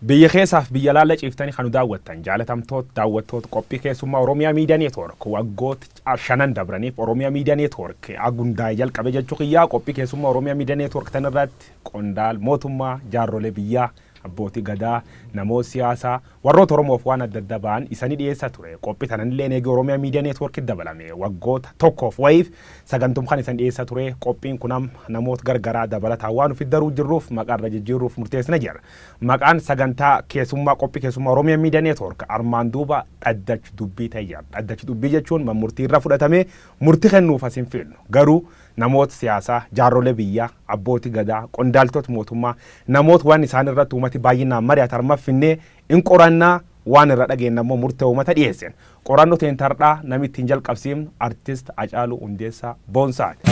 Biyya keessaaf biyya alaalla ciiftanii kan nu daawwattan jaalatamtoota daawwattoota qophii keessummaa Oromiyaa Miidiyaa Neetwoork, waggoota shanan dabraniif Oromiyaa Miidiyaa Neetwoork agundaa'e jalqabe jechuu kiyyaa, qophii keessummaa Oromiyaa Miidiyaa Neetwoork tan irratti qondaal mootummaa, jaarrolee biyyaa, abbootii gadaa, namoota siyaasaa, warroota Oromoof waan adda adda ba'an isanii dhiyeessaa ture. Qophii tananillee eegee Oromiyaa Miidiyaa Neetwoorkitti dabalame waggoota tokkoof wayiif sagantum kan isan dhiyeessaa ture. Qophiin kun amma namoota gargaraa dabalataan waan ofitti daruu jirruuf maqaa irra jijjiirruuf murteessina jira. Maqaan sagantaa keessummaa qophii keessummaa Oromiyaa Miidiyaa Neetwoork armaan duuba Dhaddacha Dubbii ta'e jira. Dhaddacha Dubbii jechuun murtii irra fudhatamee murtii kennuuf as hin fiinnu. Garuu namoota siyaasaa, jaarrolee biyyaa, abbootii gadaa, qondaaltota mootummaa, namoota waan isaan irratti uummati baay'inaan mari'atu harma finnee in qorannaa, waan irra dhageenye ammoo murtee uummata dhiyeessin. Qorannoo teentardhaa namni ittiin jalqabsiifnu Artist Hacaaluu Hundeessaa Boonsaati.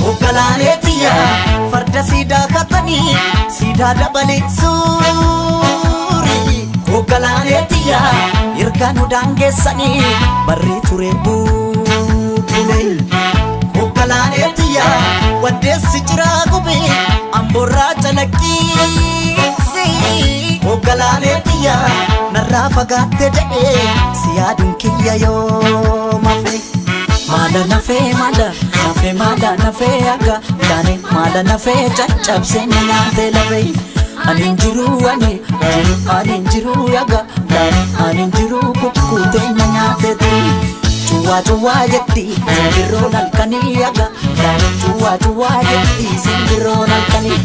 Hogganaalee tiyya farda siidaa katanii siidaa dabalee suuri. Hogganaalee tiyya erga nu daangeessanii barri ture bubbule. Hogganaalee tiyya waddeessi jiraa gubee amboorraa calaqqiisi. Hogganaalee tiyya narraa fagaatte jedhee si yaaduun kiyya yoo mafe. Maala nafee, maala nafee, maala nafee akka taane, maala nafee caccabsee na nyaatee lafee. Ani hin jiru, ani jiru, ani hin jiru akka taane, ani hin jiru, kukkutee na nyaatee turi. Cuwaa cuwaa jetti simbirroon halkanii akka taane, cuwaa cuwaa jetti simbirroon halkanii.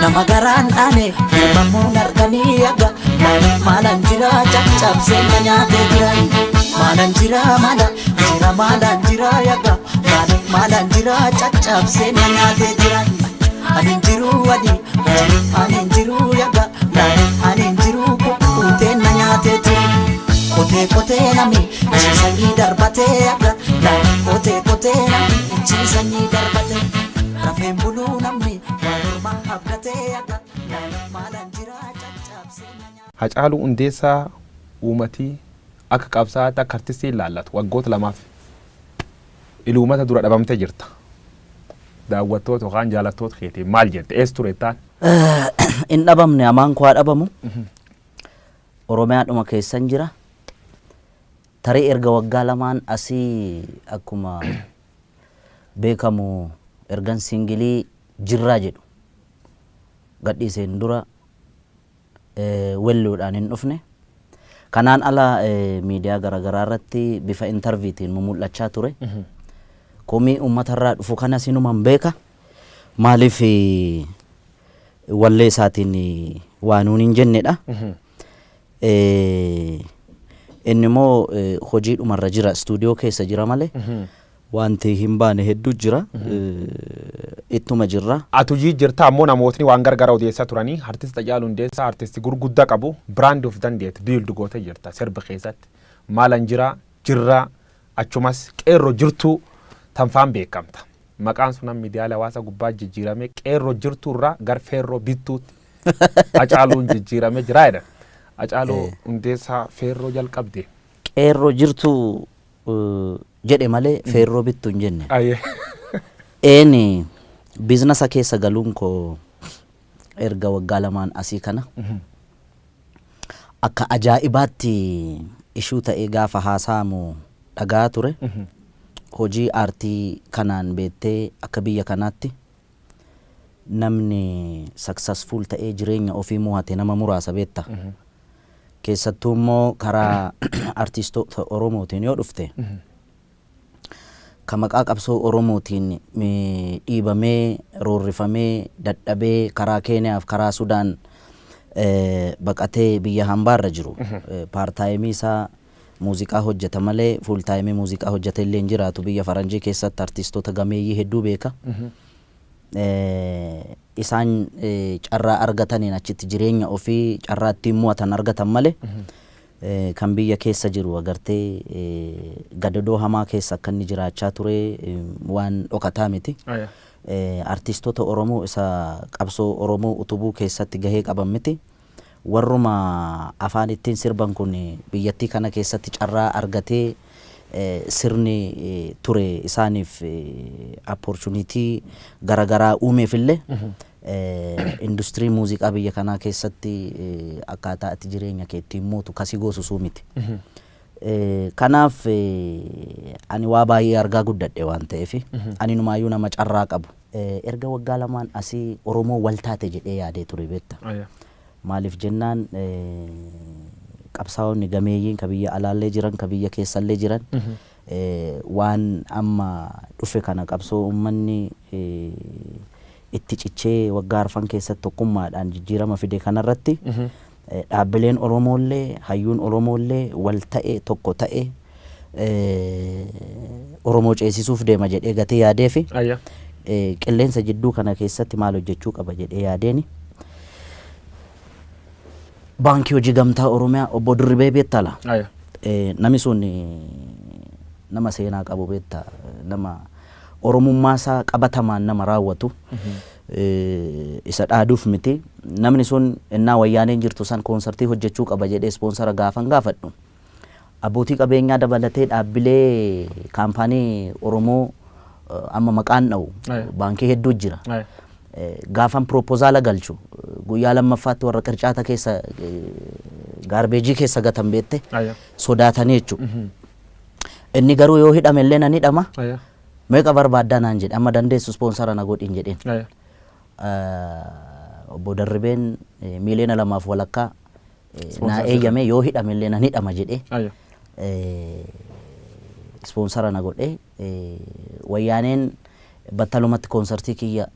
Nama garaan dhaane ilmamuun harkanii akka taane, maalaan jira, caccabsee na nyaatee jira. Maalaan jira, maala jira, maalaan jira yaga taane, maalaan jira, caccabsee na nyaatee jira. Ani hin jiru, ani jiru, ani hin jiru yaga taane, ani hin jiru, kukkutee na nyaatee jira. Qotee qotee nami ciisanii darbatee yaga taane, qotee qotee nami ciisanii darbatee, rafeen buluu namni waan ormaa abdatee yaga taane, maalaan jira, caccabsee na nyaatee. Hacaaluu Hundeessaa uumatii akka qabsaa'aatti, akka artistii ilaallatu, waggoota 2f iluumata dura dhabamtee jirta. Daawwattoota yookaan jaalattoota keetiin maal jette? Eessa ture taan? Hin dhabamne, hamaan koo haa dhabamu. Oromiyaadhuma keessan jira. Tarii erga waggaa 2n asii akkuma beekamu ergan single Jirraa jedhu gadhiiseen dura welluudhaan hin dhufne. Kanaan ala miidiyaa garaagaraa irratti bifa interviewtiin mumul'achaa ture. Komii uummatarraa dhufu kanas inuman beeka. Maaliif wallee isaatiin waa nuun hin jennedha. Inni immoo hojiidhumarra jira, istuudiyoo keessa jira malee wanti hin baane hedduu jira. Ittuma jirra. Ati hojii jirta, ammoo namootni waan gargara odeessaa turanii. Artist Hacaaluu Hundeessaa artisti gurguddaa qabu, brand of dandeet build gootee jirta sirba keessatti. Maalan jira, jirra, achumas qeerroo jirtuu tanfaan beekamta. Maqaan sun amma miidiyaalee hawaasa gubbaa jijjiirame, qeerroo jirtuu irraa gar feerroo bittuutti Hacaaluun jijjiirame jira jedhan. Hacaaluu Hundeessaa feerroo jalqabde. Qeerroo jirtuu jedhe malee feerroo bittuu hin jenne. Eeni, business keessa galuun koo erga waggaa 2n asii kana akka ajaa'ibaatti ishuu ta'ee gaafa haasa'amu dhagaa ture. Hojii aartii kanaan beektee akka biyya kanaatti namni successful ta'ee jireenya ofii mo'ate nama muraasa beekta. Keessattuu immoo karaa artistoota Oromootiin yoo dhufte, ka maqaa qabsoo Oromootiin dhiibamee, roorrifamee, dadhabee karaa Keeniyaaf karaa Sudaan baqatee biyya hambaarra jiru. Part-time isaa muuziqaa hojjeta malee full time muuziqaa hojjete illee hin jiraatu. Biyya faranjii keessatti artistoota gameeyyii hedduu beeka. Isaan carraa argataniin achitti jireenya ofii carraa ittiin mo'atan argatan malee, kan biyya keessa jiru agartee gadadoo hamaa keessa akka inni jiraachaa ture waan dhokataa miti. Artistoota Oromoo isa qabsoo Oromoo utubuu keessatti gahee qaban miti. Warruma afaan ittiin sirban kun biyyattii kana keessatti carraa argatee, sirni ture isaaniif opportunity garaagaraa uumeef illee Industirii muuziqaa biyya kanaa keessatti akkaataa ati jireenya kee ittiin mootu kasii goosisuu miti. Kanaaf ani waa baay'ee argaa guddadhe waan ta'eef, ani numaayyuu nama carraa qabu. Erga waggaa 2n asii Oromoo wal taate jedhee yaadee ture, beekta. Maaliif jennaan, qabsaa'onni gameeyyiin ka biyya alaallee jiran, ka biyya keessallee jiran, waan amma dhufe kana, qabsoo uummanni itti cichee waggaa 4 keessatti tokkummaadhaan jijjiirama fide kanarratti, dhaabbileen Oromoollee, hayyuun Oromoollee wal ta'e, tokko ta'e, Oromoo ceesisuuf deema jedhee gatii yaadee fi qilleensa jidduu kana keessatti maal hojjechuu qaba jedhee yaadeeni. Baankii Hojii Gamtaa Oromiyaa, obbo Dirribee beektala. Namni sun nama seenaa qabu, beekta, nama Oromummaa isaa qabatamaan nama raawwatu, isa dhaaduuf miti. Namni sun innaa Wayyaaneen jirtu san koonsartii hojjechuu qaba jedhee sponsor gaafan gaafadhu, abbootii qabeenyaa dabalatee dhaabbilee kaampaanii Oromoo amma maqaan dha'u baankii hedduu jira. Gaafan proposal galchu guyyaa lammaffaatti warra qircaata keessa, garbage keessa gatan, beette, sodaatanii jechuudha. Inni garuu yoo hidhame illee nan hidhama. Meeqa barbaaddaa naan jedhe, amma dandeessu sponsor na godhin jedheen. Obbo Darribeen 2.5 miiliyoona naa eeyyame, yoo hidhame illee nan hidhama jedhee sponsor na godhe. Wayyaaneen battalumatti koonsartii kiyya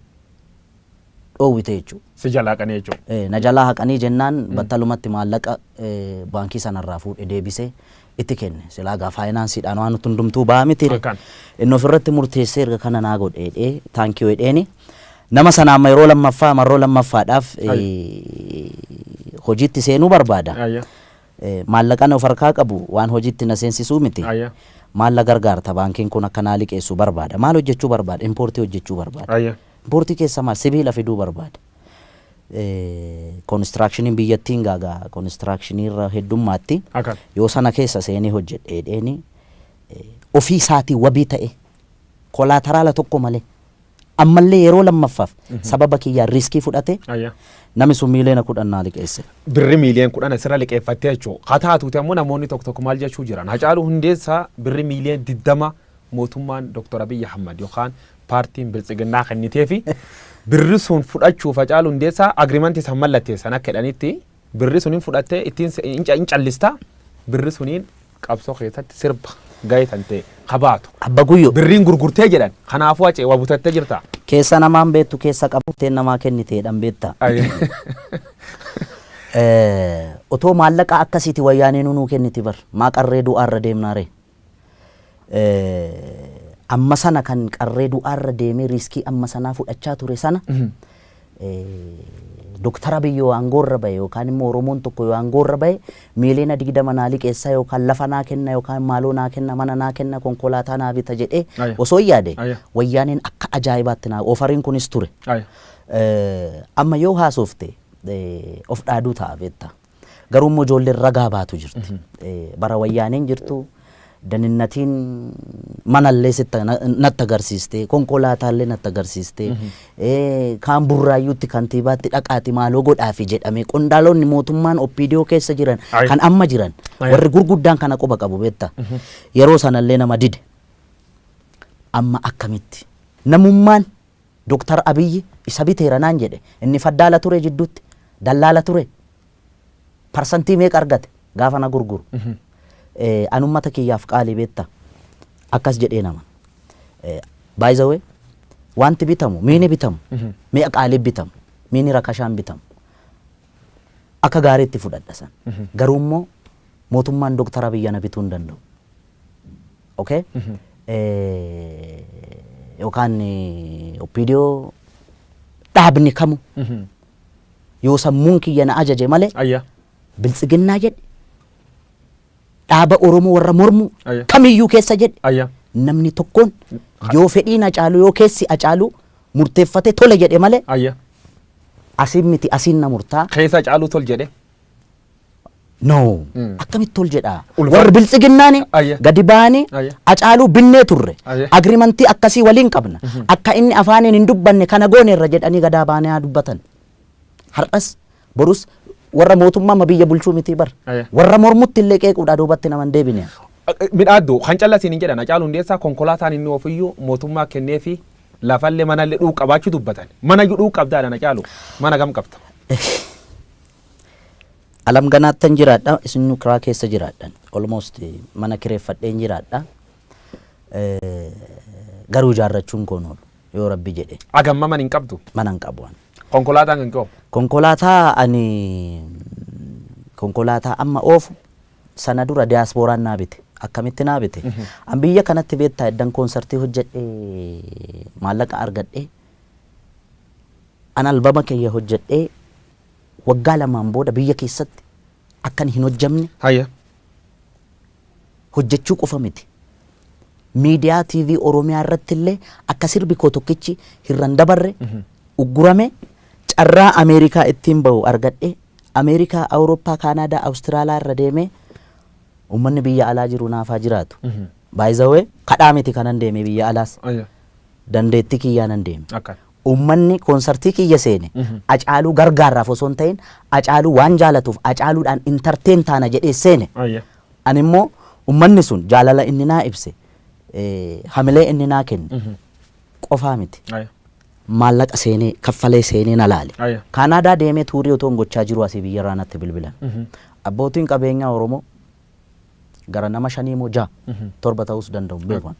dhoowwite jechuudha. Si jalaa haqanii jechuudha. Na jalaa haqanii jennaan, battalumatti maallaqa baankii sanarraa fuudhe deebisee itti kenne. Silaa gaa faayinaansiidhaan waan hundumtuu ba'a miti. Inni ofirratti murteessee erga kana naa godhe, thank you jedheeni. Nama sana amma yeroo lammaffaa, marroo lammaffaadhaaf hojiitti seenuu barbaada. Maallaqan of harkaa qabu waan hojiitti na seensisuu miti. Maal na gargaarta? Baankiin kun akka naa liqeessu barbaada. Maal hojjechuu barbaada? Impoortii hojjechuu barbaada. Impoortii keessa maal? Sibiila fiduu barbaada. Koonistiraakshiniin biyyattiin gaagaa koonistiraakshiniirra heddummaatti yoo sana keessa seenee hojjedhe jedheeni, ofii isaatii wabii ta'e, collateral tokko malee, ammallee yeroo lammaffaaf sababa kiyyaan risk fudhate, namni sun 10 miiliyoona naa liqeesse. Birri 10 miiliyoona asirra liqeeffattee jechuudha. Haa taatuuti ammoo namoonni tokko tokko maal jechuu jiran? Hacaaluu Hundeessaa birri 20 miiliyoona mootummaan Dr. Abiyyi Ahmad yookaan paartiin Biltsiginnaa kennitee fi birri sun fudhachuuf Hacaaluu Hundeessaa agreement san mallatteessan akka jedhanitti, birri suniin fudhattee ittiin hin callista, birri suniin qabsoo keessatti sirba gahee tan ta'e kabaatu. Abba Guyyoo. Birriin gurgurtee jedhan, kanaafuu Hacee waa butattee jirta. Keessa namaan beektu, keessa qabuttee namaa kenniteedhaan beekta. Otoo maallaqa akkasiiti Wayyaanee nuu kenniti bar, maa qarree du'aarra deemnaare? Amma sana kan qarree du'aarra deemee risk amma sanaa fudhachaa ture sana, Dooktar Abiy yoo aangoorra bahe yookaan immoo Oromoon tokko yoo aangoorra bahe, 20 miiliyoona naa liqeessaa yookaan lafa naa kenna yookaan maaloo naa kenna, mana naa kenna, konkolaataa naa bita jedhee osoo hin yaade, Wayyaaneen akka ajaa'ibaatti naa offeriin kunis ture. Amma yoo haasofte of dhaaduu ta'a, beekta. Garuu immoo ijoolleen ragaa baatu jirti. Bara Wayyaaneen jirtu daninnatiin manallee sitti natti agarsiiste, konkolaataallee natti agarsiiste, kaan Burraayyuutti kantiibaatti dhaqaati maaloo godhaafi jedhame, qondaalonni mootummaan OPDO keessa jiran kan amma jiran warri gurguddaan kana quba qabu, beekta. Yeroo sanallee nama dide. Amma akkamitti namummaan Dooktar Abiyyi isa biteera naan jedhe? Inni faddaala ture, jidduutti dallaala ture, parsantii meeqa argate gaafa na gurguru? An ummata kiyyaaf qaalii, beekta, akkas jedhee nama. By the way, wanti bitamu, miini bitamu mi'a qaalii bitamu, miini rakashaan bitamu, akka gaariitti fudhadha san. Garuu immoo mootummaan Dooktar Abiyyi na bituu hin danda'u. Okay? Yookaan OPDO dhaabni kamu yoo sammuun kiyya na ajaje malee, Biltsiginnaa jedhe, dhaaba Oromoo warra mormu kamiyyuu keessa jedhe, namni tokkoon yoo fedhiin Hacaaluu, yoo keessi Hacaaluu murteeffate tole jedhe malee, asiin miti, asiin na murtaa. Keessa Hacaaluu tol jedhe. No. Akkamitti ol jedhaa? Warri Biltsiginnaani gadi ba'anii Acaaluu binnee turre. Agreement akkasii waliin qabna. Akka inni afaaniin hin dubbanne kana gooneerra jedhanii gadaa ba'anii haa dubbatan. Har'as borus warra mootummaa amma biyya bulchuu miti bar. Warra mormutti illee qeequudhaa duubatti nama hin deebine. Midhaaddu kan callasiin hin jedhan, Hacaaluu Hundeessaa konkolaataan inni ofiyyuu mootummaa kenneefi lafallee manallee dhuu qabaachuu dubbatan. Mana iyyuu dhuu qabdaadha Hacaaluu. Mana gam qabda? Alam ganaattan jiraadha, isin kiraa keessa jiraadhan. Almost mana kireeffadheen jiraadha. Garuu ijaarrachuun koon oolu yoo Rabbi jedhe. Agamma mana hin qabdu? Mana hin qabu ani. Konkolaataan kan koo? Konkolaataa, ani konkolaataa amma oofu sana dura diyaaspooraan naa bite. Akkamitti naa bite? An biyya kanatti beektaa, eddan koonsartii hojjedhee maallaqa argadhee, an albama kiyya hojjedhee waggaa 2n booda biyya keessatti akkan hin hojjamne, hojjechuu qofa miti. Miidiyaa TV Oromiyaa irratti illee akka sirbi koo tokkichi hirran dabarre uggurame. Carraa Ameerikaa ittiin bahu argadhe. Ameerikaa, Awurooppaa, Kaanaadaa, Awustiraalaa irra deemee uummanni biyya alaa jiru naafaa jiraatu. By the way, kadhaa miti kanan deeme biyya alaas. Dandeettii kiyyaa nan deeme. Uummanni koonsartii kiyya seene Acaaluu gargaarraaf osoo hin ta'in Acaaluu waan jaalatuuf Acaaluudhaan entertain taana jedhee seene. Ani immoo uummanni sun jaalala inni naa ibse, hamilee inni naa kenne qofaa miti. Maallaqa seenee kaffalee seenee na laale. Kaanaadaa deemee tourii otoo hin gochaa jiru asii biyyarraa natti bilbilan. Abbootiin qabeenyaa Oromoo gara nama shanii moo ja'a, torba ta'uus danda'u, hin beeku.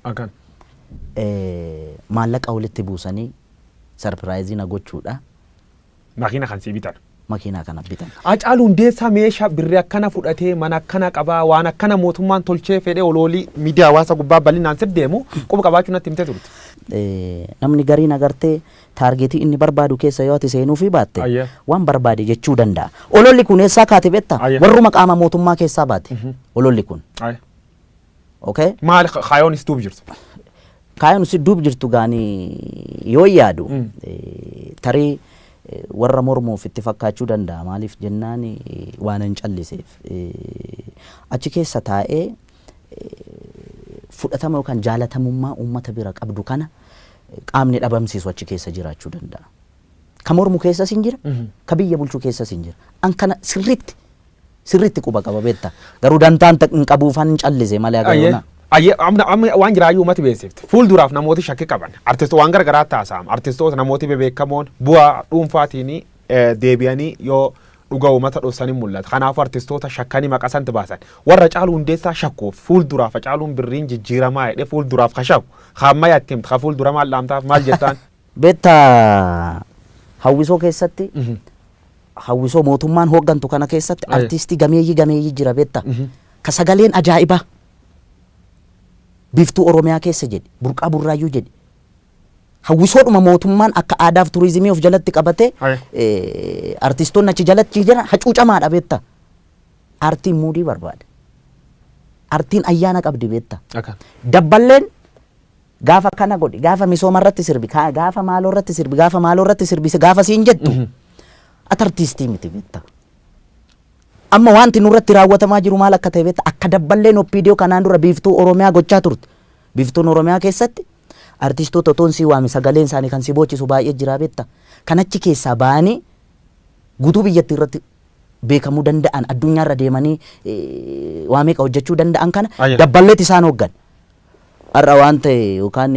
Maallaqa walitti buusanii surprise na gochuudha. Makiina kan sii bitan. Makiinaa kana bitan. Hacaaluu Hundeessaa meeshaa birrii akkana fudhatee mana akkana qabaa, waan akkana mootummaan tolchee fedhee oloolii miidiyaa hawaasa gubbaa bal'inaan sir deemu quba qabaachuu natti himtee turte. Namni gariin agartee target inni barbaadu keessa yoo ati seenuufii baatte waan barbaade jechuu danda'a. Ololli kun eessaa kaate beektaa? Warruma qaama mootummaa keessaa baate ololli kun. Okay? Maali kaayoon is duub jirtu? Kaayoon si duub jirtu gaanii yoo yaadu tarii warra mormuuf itti fakkaachuu danda'a. Maaliif jennaan, waan hin calliseef. Achi keessa taa'ee fudhatama yookaan jaalatamummaa uummata bira qabdu kana qaamni dhabamsiisu achi keessa jiraachuu danda'a. Ka mormu keessas hin jira, ka biyya bulchu keessas hin jira. An kana sirriitti sirriitti quba qaba beekta. Garuu dantaan hin qabuufan hin callise malee agayoona. Ayyee, amma waan jiraayyuu uummati beeksifte. Fuulduraaf namooti shakkii qaban. Artistoota waan garagaraa taasa'ama. Artistoota namooti bebeekamoon bu'aa dhuunfaatiin deebi'anii yoo dhuga uummata dhoksanii mul'ata. Kanaafuu artistoota shakkanii maqaa santi baasan. Warra Hacaaluu Hundeessaa shakkuuf fuulduraaf Hacaaluun birriin jijjiiramaa jedhee fuulduraaf ka shakku. Ka ammayyaa itti himtu, ka fuuldura maal dhaamtaaf, maal jettaan? Beektaa, hawwisoo keessatti, hawwisoo mootummaan hooggantu kana keessatti artiistii gameeyyii gameeyyii jira beektaa. Ka sagaleen ajaa'ibaa. Biiftuu Oromiyaa keessa jedhi, Burqaa Burraayyuu jedhi. Hawwisoodhuma mootummaan akka aadaaf turizimii of jalatti qabatee artistoonni achi jalatti jiran hacuucamaadha beektaa. Aartiin muudii barbaada. Aartiin ayyaana qabdi beektaa. Dabballeen gaafa kana godhi, gaafa misooma irratti sirbi, gaafa maaloo irratti sirbi, gaafa maaloo irratti sirbi, gaafa siin jettu ati artiistii miti beektaa. Amma wanti nurratti raawwatamaa jiru maal akka ta'e beektaa? Akka dabballeen OPDO kanaan dura Biiftuu Oromiyaa gochaa turte. Biiftuun Oromiyaa keessatti artistoota otoon sii waame sagaleen isaanii kan si boochisu baay'ee jira beektaa. Kan achi keessaa ba'anii guutuu biyyattii irratti beekamuu danda'an, addunyaarra deemanii waa meeqa hojjechuu danda'an kana dabballeet isaan hooggan. Har'a waan ta'e yookaan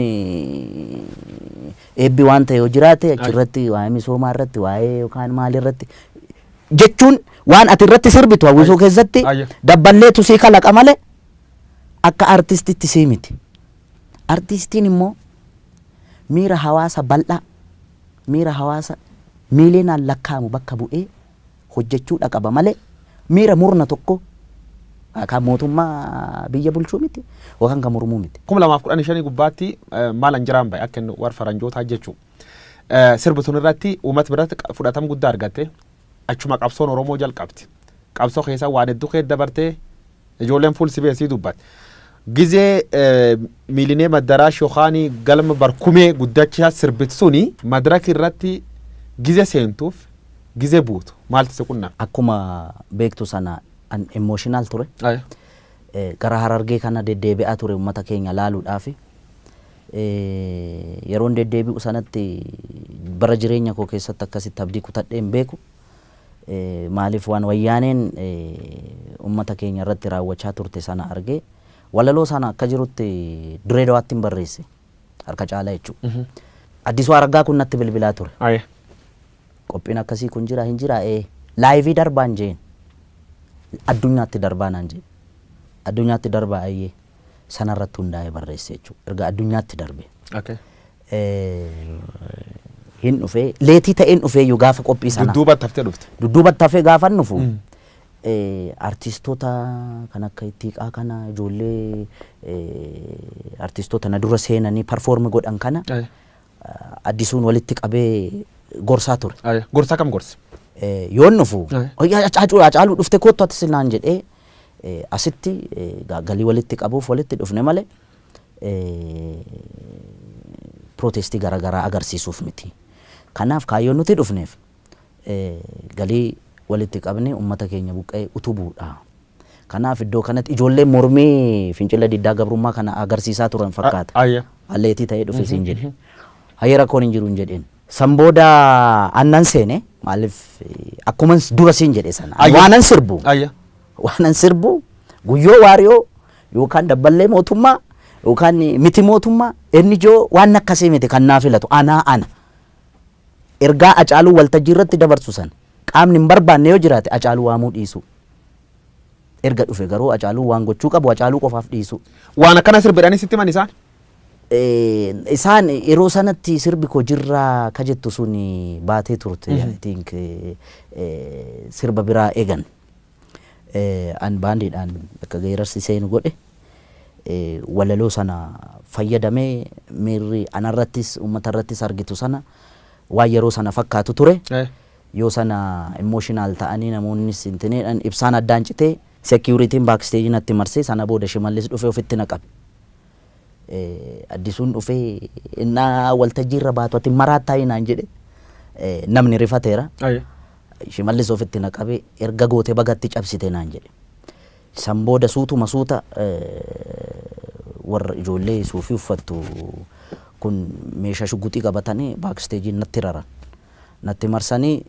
eebbi waan ta'e yoo jiraate achirratti waa'ee misoomaa irratti, waa'ee yookaan maal irratti jechuun waan ati irratti sirbitu hawwisoo keessatti dabballeetu sii kalaqa malee akka artistitti sii miti. Artistiin immoo miira hawaasa bal'aa, miira hawaasa miiliyoonaan lakkaa'amu bakka bu'ee hojjechuudha qaba malee miira murna tokko kan mootummaa biyya bulchuu miti yookaan kan mormuu miti. 2015 gubbaatti maal anjiraan bahe akka inni warra faranjootaa jechuu. Sirbi sun irratti uummata biratti fudhatama guddaa argatte. Achuma qabsoon Oromoo jalqabdi. Qabsoo keessa waan hedduu keessa dabartee ijoolleen fuul si beesii dubbatte. Gizee Miilineem Addaraash yookaan galma barkumee guddachaa sirbit suni madaraka irratti gize seentuuf gize buutu maaltu si qunname? Akkuma beektu sana An emotional ture. Gara Harargee kana deddeebi'aa ture uummata keenya laaluudhaafi. Yeroon deddeebi'u sanatti bara jireenya koo keessatti akkasitti abdii kutadhee hin beeku. Maaliif, waan Wayyaaneen uummata keenya irratti raawwachaa turte sana argee, walaloo sana akka jirutti Dirree Dawaatti hin barreesse harka caalaa jechuudha. Addisuu Araggaa kun natti bilbilaa ture. Qophiin akkasii kun jira hin jira, live darbaan jeen, addunyaatti darbaa naan jeen, addunyaatti darbaa, ayyee, sanarratti hundaa'ee barreesse jechuudha. Erga addunyaatti darbe. Hin dhufee, late ta'een dhufee iyyuu gaafa qophii sanaa. Dudduubatti haftee dhufte. Dudduubatti hafee gaafan dhufu artistoota kan akka Ittiiqaa kana, ijoollee artistoota na dura seenanii perform godhan kana Addisuun walitti qabee gorsaa ture. Gorsaa kam gorse? Yoon dhufu, "Hacaaluu, dhufte, kottu ati," naan jedhee, asitti galii walitti qabuuf walitti dhufne malee protest garaagaraa agarsiisuuf miti. Kanaaf kaayyoon nuti dhufneef galii walitti qabne uummata keenya buqqee utubuudha. Kanaaf iddoo kanatti ijoolleen mormii fincila diddaa gabrummaa kana agarsiisaa turan fakkaata. Late ta'ee dhufe siin jedhe. Hayyee, rakkoon hin jiru hin jedheen. San booda annan seene, maaliif, akkuma dura siin jedhe sana waanan sirbu waanan sirbu Guyyoo Waariyoo yookaan dabballee mootummaa yookaan miti mootummaa NGO waan akkasii miti kan naa filatu anaa ana. Ergaa Acaaluu waltajjii irratti dabarsu sana qaamni hin barbaanne yoo jiraate Acaaluu waamuu dhiisu. Erga dhufe garuu Acaaluu waan gochuu qabu Acaaluu qofaaf dhiisu. Waan akkana sirbidhanii sitti himan isaan? Isaan yeroo sanatti sirbi koo jirraa ka jettu sun baatee turte, I think sirba biraa eegan. An baandiidhaan akka geerarsi seenu godhe, walaloo sana fayyadamee miirri anarrattis uummatarrattis argitu sana waan yeroo sana fakkaatu ture. Yoo sana emotional ta'anii namoonnis intineedhaan ibsaan addaan citee, securityn backstage natti marsee, sana booda Shimallis dhufee ofitti na qabe. Addisuun dhufee, "Innaa waltajjii irra baatu ati maraattaa?" naan jedhe, namni rifateera. Shimallis ofitti na qabe, "Erga goote bagatti cabsite," naan jedhe. San booda suutuma suuta warra ijoollee suufii uffattu kun meeshaa shuguxii qabatanii backstage natti raran. Natti marsanii,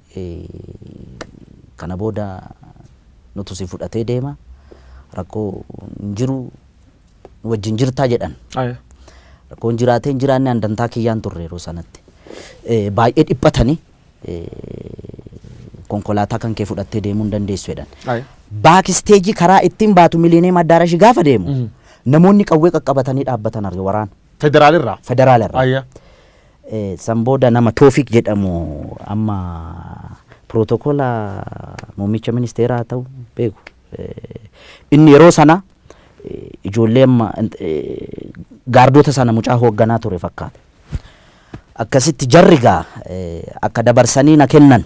"Kana booda nutu si fudhatee deema, rakkoo hin jiru, nu wajjin jirtaa," jedhan. Rakkoon jiraatee hin jiraanne an dantaa kiyyaan turre yeroo sanatti. Baay'ee dhiphatanii, "Konkolaataa kan kee fudhattee deemuu hin dandeessu," jedhan. Backstage karaa ittiin baatu Miliineem Addaarashi gaafa deemu namoonni qawwee qaqqabatanii dhaabbatan arge, waraana. Federaalirraa. Federaalarraa. San booda nama Toofik jedhamu, amma pirootokola muummicha ministeeraa haa ta'u beeku. Inni yeroo sana ijoollee amma gaardota sana mucaa hoogganaa ture fakkaata. Akkasitti jarri gaa akka dabarsanii na kennan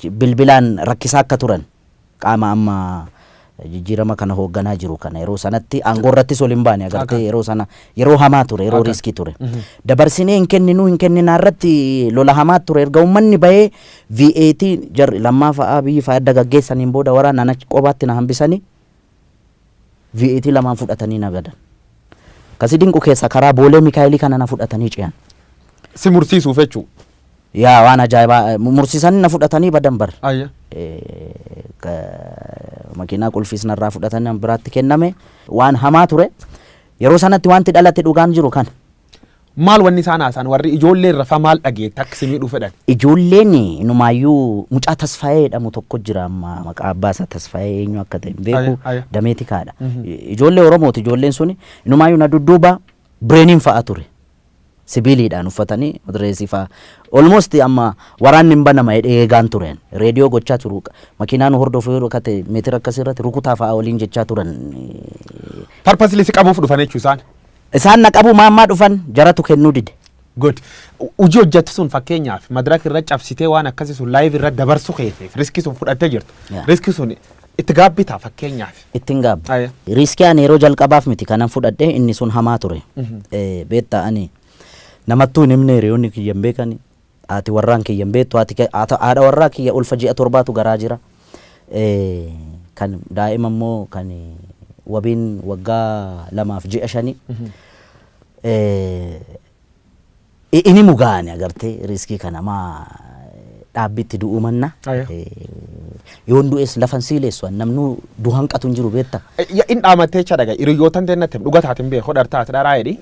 bilbilaan rakkisaa akka turan qaama amma jijjiirama kana hoogganaa jiru kana, yeroo sanatti aangoo irrattis ol hin baane agartee, yeroo sana yeroo hamaa ture, yeroo risk ture. Dabarsinee hin kenninuu, hin kenninaa irratti lola hamaa ture. Erga uummanni bahee VAT jarri Lammaa fa'aa biyyi fa'aa adda gaggeessaniin booda waraana achi qobaatti na hambisanii VAT lamaan fudhatanii na gadan. Kasi dinqu keessa karaa Boolee Mikaayilii kana na fudhatanii ce'an. Si mursiisuuf jechuu. Yaa, waan ajaa'ibaa, mursiisanii na fudhatanii badan bar. Makiinaa qulfiis narraa fudhatanii nama biraatti kenname, waan hamaa ture. Yeroo sanatti wanti dhalate dhugaan jiru kana. Maal wanni isaan haasa'an, warri ijoollee irra fa maal dhageette akka si miidhuu fedhan? Ijoolleen inumaayyuu mucaa Tasfaayee jedhamu tokko jira, amma maqaa abbaa isaa Tasfaayee eenyu akka ta'e hin beeku, damee tikaadha. Ijoollee Oromooti, ijoolleen suni inumaayyuu na dudduuba bireeniin fa'a ture. Sibiiliidhaan uffatanii madireesii fa'a. Almost amma waraanni hin banama jedhee eegaan tureen. Reediyoo gochaa turu. Makiinaan hordofu yeroo akka ta'e meetira akkasii irratti rukutaa fa'a waliin jechaa turan. Purposely si qabuuf dhufan jechuu isaan. Isaan na qabu maammaa dhufan, jaratu kennuu dide. Good. Hojii hojjettu sun, fakkeenyaaf madaraka irra cabsitee waan akkasii sun live irra dabarsu keetiif risk sun fudhattee jirtu. Risk sun itti gaabbitaa fakkeenyaaf? Ittiin gaabba. Risk ani yeroo jalqabaaf miti kanan fudhadhe, inni sun hamaa ture. Beektaa, ani namattuu hin himne, hiriyoonni kiyya hin beekani. Haati warraan kiyya hin beektu. Haadha warraa kiyya ulfa ji'a 7tu garaa jira. Kan daa'ima immoo kan wabiin waggaa 2 fi ji'a 5. Inni mugaane agartee risk kana maa dhaabbitti du'uu manna. Yoon du'es lafan siileessu, namnu du'an qatu hin jiru, beekta. In dhaamattee jecha dhaga hiriyyootan teennatti dhuga taatin beeku dhartaate dharaa jedhi.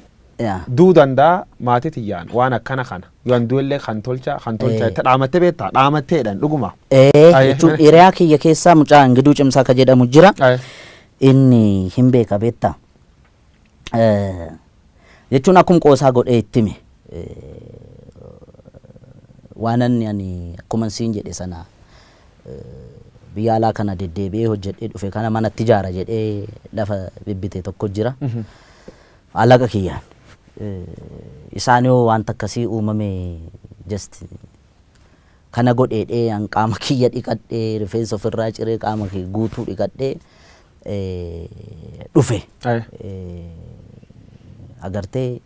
Duu danda'a maatii tiyyaan waan akkana kana yoon du'ellee kan tolcha kan tolcha itti dhaamattee beektaa dhaamatteedhaan dhuguma. Jechuun hiriyaa kiyya keessaa mucaa Ingiduu Cimsaa ka jedhamu jira. Inni hin beeka, beektaa. Jechuun akkuma qoosaa godhee itti hime. Waan ani akkuma siin jedhe sana biyya alaa kana deddeebi'ee hojjedhee dhufe kana manatti ijaara jedhee lafa bibbite tokko jira. Alaqa kiyyaan. Isaan yoo wanta akkasii uumame just kana godheedhee an qaama kiyya dhiqadhee, rifeensa ofirraa ciree, qaama kiyya guutuu dhiqadhee dhufe. Agartee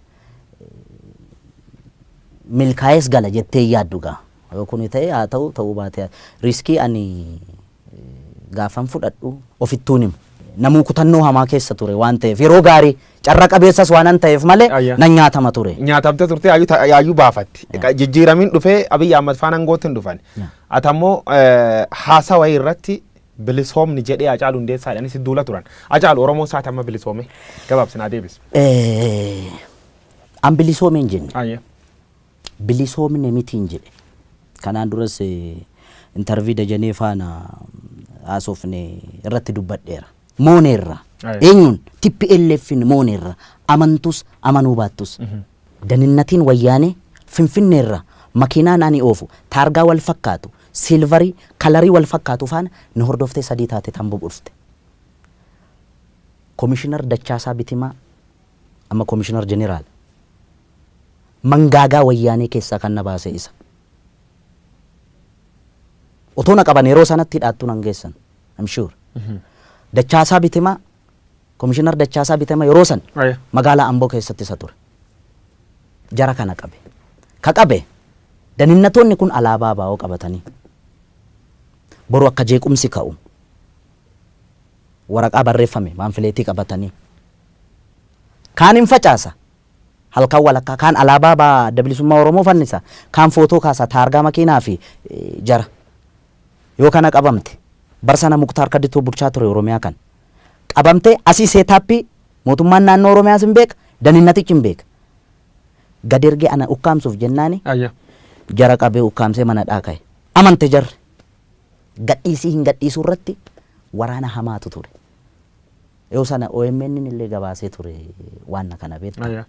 milkaa'ees gala jettee yaaddu gaa. Yoo kuni ta'e haa ta'u, ta'uu baate risk ani gaafan fudhadhu ofittuun himu. Namuu kutannoo hamaa keessa ture waan ta'eef, yeroo gaarii carra qabeessas waan ta'eef malee nan nyaatama ture. Nyaatamte turte, yaayyuu baafatti. Jijjiiramiin dhufee Abiyyi Ahmad faana aangootti hin dhufan. Ati ammoo haasaa wayii irratti bilisoomni jedhee Hacaaluu Hundeessaa jedhanii si duula turan. Hacaalu, Oromoon isaati amma bilisoome? Gabaabsinaa deebis. An bilisoome hin jenne. Bilisoomne mitiin jedhe. Kanaan duras interview Dajanee faana haasofne irratti dubbadheera. Mooneerra. Eenyuun? TPLFin mooneerra. Amantus amanuu baattus. Daninnatiin wayyaanee Finfinneerra makiinaan ani oofu taargaa wal fakkaatu, silver color wal fakkaatu faana nu hordoftee sadii taate tamboo dhufte. Komishinar Dachaasaa Bitimaa, amma komishinar jeneraal, mangaagaa wayyaanee keessaa kan na baase isa. Otoo na qaban yeroo sanatti hidhaattuu nan geessan. I'm sure. Dachaasaa Bitimaa, komishinar Dachaasaa Bitimaa yeroo san magaalaa Amboo keessatti isa ture. Jara kana qabe. Ka qabe daninnatoonni kun alaabaa baa'oo qabatanii boru akka jeequmsi ka'u waraqaa barreeffame pamphlet qabatanii kaan hin facaasa halkan walakkaa, kaan alaabaa baa Adda Bilisummaa Oromoo fannisa, kaan footoo kaasa, taargaa makiinaa fi jara yoo kana qabamte bar sana Muktaar Kaditoo bulchaa ture Oromiyaa kan qabamte asii setup mootummaan naannoo Oromiyaas hin beeka, daninnatichi hin beeka, gad ergee ana ukkaamsuuf jennaani jara qabee ukkaamsee mana dhaaka'e. Amante jarri gadhiisii hin gadhiisuu irratti waraana hamaatu ture. Yoo sana OMN illee gabaasee ture waan kana, beekta.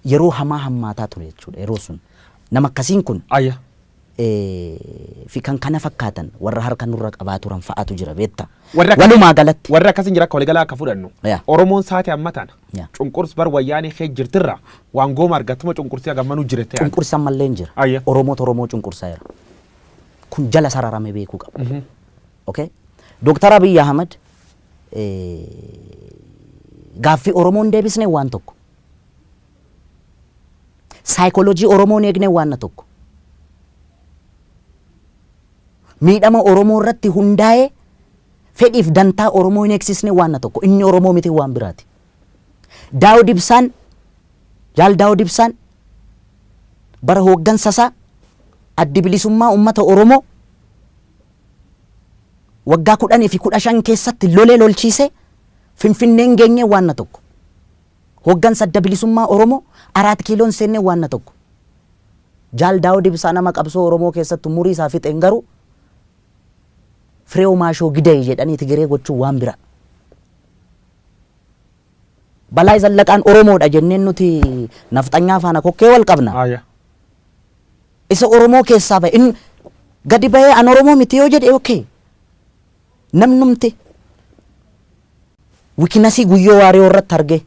Yeroo hamaa hammaataa ture jechuudha yeroo sun. Nama akkasiin kun fi kan kana fakkaatan warra harka nurra qabaa turan fa'aatu jira, beekta. Walumaa galatti. Warri akkasiin jira, akka waliigalaa akka fudhannu. Oromoon saate amma tana. Cunqurs bar wayyaanee kee jirtirra waan gooma argattuma cunqursii hagammanuu jirette. Cunqursan mallee hin jira. Oromoota Oromoo cunqursaa jira. Kun jala sararame beekuu qaba. Okay? Dooktar Abiy Ahmad gaaffii Oromoon deebisne waan tokko. Saayikooloojii Oromoon eegne waan tokko. Miidhama Oromoo irratti hundaa'ee fedhiif dantaa Oromoo hin eegsisne waan tokko. Inni Oromoo miti, waan biraati. Daawud Ibsaan, Jaal Daawud Ibsaan bara hooggansa isaa Addi Bilisummaa Uummata Oromoo waggaa 10 fi 15 keessatti lolee lolchiisee Finfinneen geenyee waan tokko. Hooggansa Adda Bilisummaa Oromoo Araat Kiiloon seennee waan tokko. Jaal Daawud Ibsaa nama qabsoo Oromoo keessatti umurii isaa fixeen garuu Fireew Maashoo Gidee jedhanii Tigiree gochuun waan bira. Balaa Zallaqaan Oromoodha jenneen nuti nafxanyaa faana kokkee wal qabna. Isa Oromoo keessaa bahe inni gadi bahee an Oromoo miti yoo jedhe, okay. Namnumti weakness Guyyoo Waariyoo irratti argee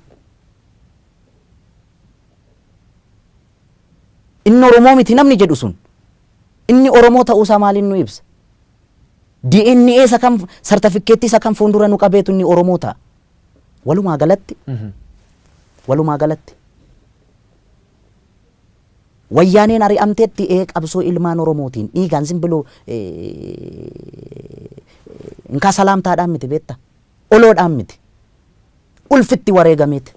inni Oromoo miti namni jedhu sun inni Oromoo ta'uusaa maaliin nu ibsa? DNA isa kam, sartifikeettii isa kam fuuldura nu qabeetu inni Oromoo ta'a? Walumaa galatti, walumaa galatti Wayyaaneen ari'amteetti ee qabsoo ilmaan Oromootiin dhiigaan simbiloo inkaa salaamtaadhaan miti beekta. Oloodhaan miti. Ulfitti wareegameeti.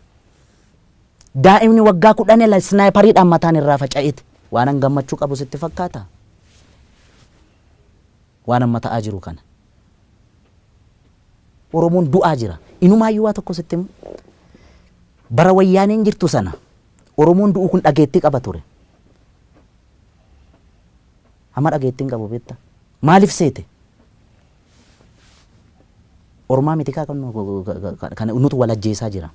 Daa'imni waggaa 10 sniper iidhaan mataan irraa faca'eeti. Waan an gammachuu qabu sitti fakkaata? Waan amma ta'aa jiru kana. Oromoon du'aa jira. Inumaayyuu waa tokko sitti himu. Bara Wayyaaneen jirtu sana Oromoon du'u kun dhageettii qaba ture. Amma dhageettii hin qabu beekta. Maaliif seete? Ormaa miti kaa kan nutu wal ajjeesaa jira.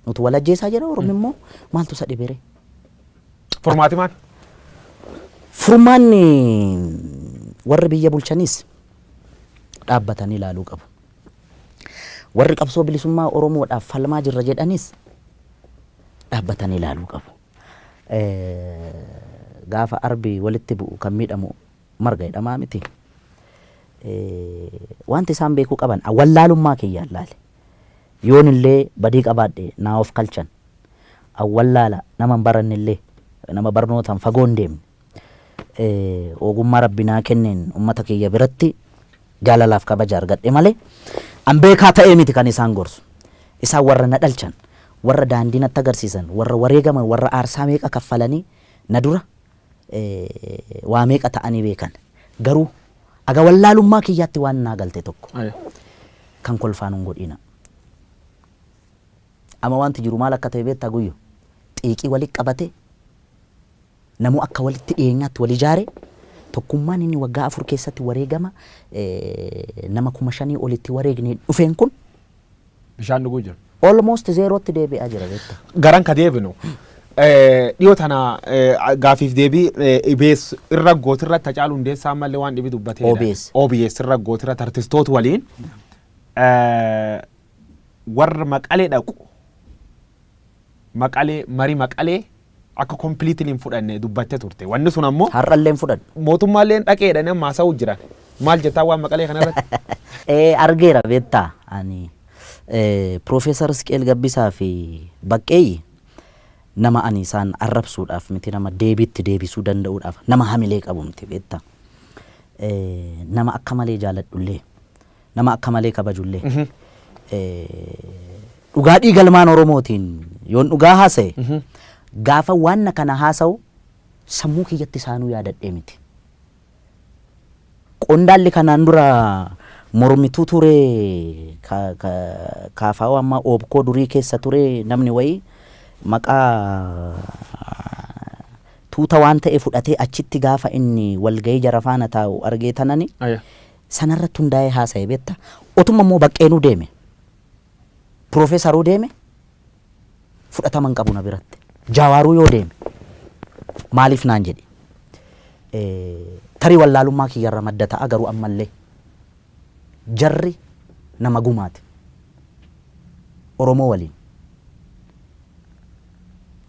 Nutu wal ajjeesaa jira. Ormi immoo maaltu isa dhibere? Furmaati maal? Furmaanni warri biyya bulchanis dhaabbatanii ilaaluu qabu. Warri qabsoo bilisummaa Oromoodhaaf falmaa jirra jedhanis dhaabbatanii ilaaluu qabu. Gaafa arbi walitti bu'u kan miidhamu marga jedhamaa miti. Wanti isaan beekuu qaban wallaalummaa kiyyaan laale. Yoon illee badii qabaadhe naa of kalchan. Wallaala nama hin baranne illee, nama barnootaan fagoo hin deemne. Ogummaa Rabbi naa kenneen ummata kiyya biratti jaalalaaf kabaja argadhe malee an beekaa ta'ee miti kan isaan gorsu. Isaan warra na dhalchan, warra daandii natti agarsiisan, warra wareegaman, warra aarsaa meeqa kaffalanii na dura waa meeqa ta'anii beekan. Garuu aga wallaalummaa kiyyaatti waan naa galte tokko kan kolfaan hin godhina. Amma wanti jiru maal akka ta'e beektaa Guyyo? Xiiqii walitti qabate, namuu akka walitti dhiyeenyaatti wal ijaare, tokkummaan inni waggaa 4 keessatti wareegama nama 5,000 olitti wareegne dhufeen kun bishaan dhuguu jira. Almost zero tti deebi'aa jira beektaa. Garan ka deebinu dhiyoo tana gaafiif deebii EBS irra gootirratti Hacaaluu Hundeessaa ammallee waan dhibi dubbateedha. OBS. OBS irra gootirratti artistoota waliin warra Maqalee dhaqu, Maqalee marii Maqalee akka completely hin fudhanne dubbatte turte. Wanni sun ammoo Har'allee hin fudhadhu. Mootummaallee dhaqeedha nama haasa'uu jiran. Maal jettaa waan Maqalee kanarratti? Argeera beektaa, ani Piroofeesar Isqeel Gabbisaa fi Baqqeeyyi nama ani isaan arrabsuudhaaf miti, nama deebiitti deebisuu danda'uudhaaf nama hamilee qabu miti beektaa. Nama akka malee jaaladhullee, nama akka malee kabajullee, dhugaa dhiigalmaan Oromootiin yoon dhugaa haasa'e, gaafa waan kana haasa'u sammuu kiyyatti isaanuu yaadadhee miti. Qondaalli kanaan dura mormituu ture, kaafaa'oo amma oobkoo durii keessa ture, namni wayii maqaa tuuta waan ta'e fudhatee achitti gaafa inni walgahii jara faana taa'u argee tanani sanarratti hundaa'ee haasa'e beekta. Otuma immoo Baqqeenuu deeme, Piroofeesaruu deeme, fudhatama hin qabu na biratti. Jaawaaruu yoo deeme maaliif naan jedhe. Tarii wallaalummaa kiyyarra madda ta'a, garuu ammallee jarri nama gumaati. Oromoo waliin.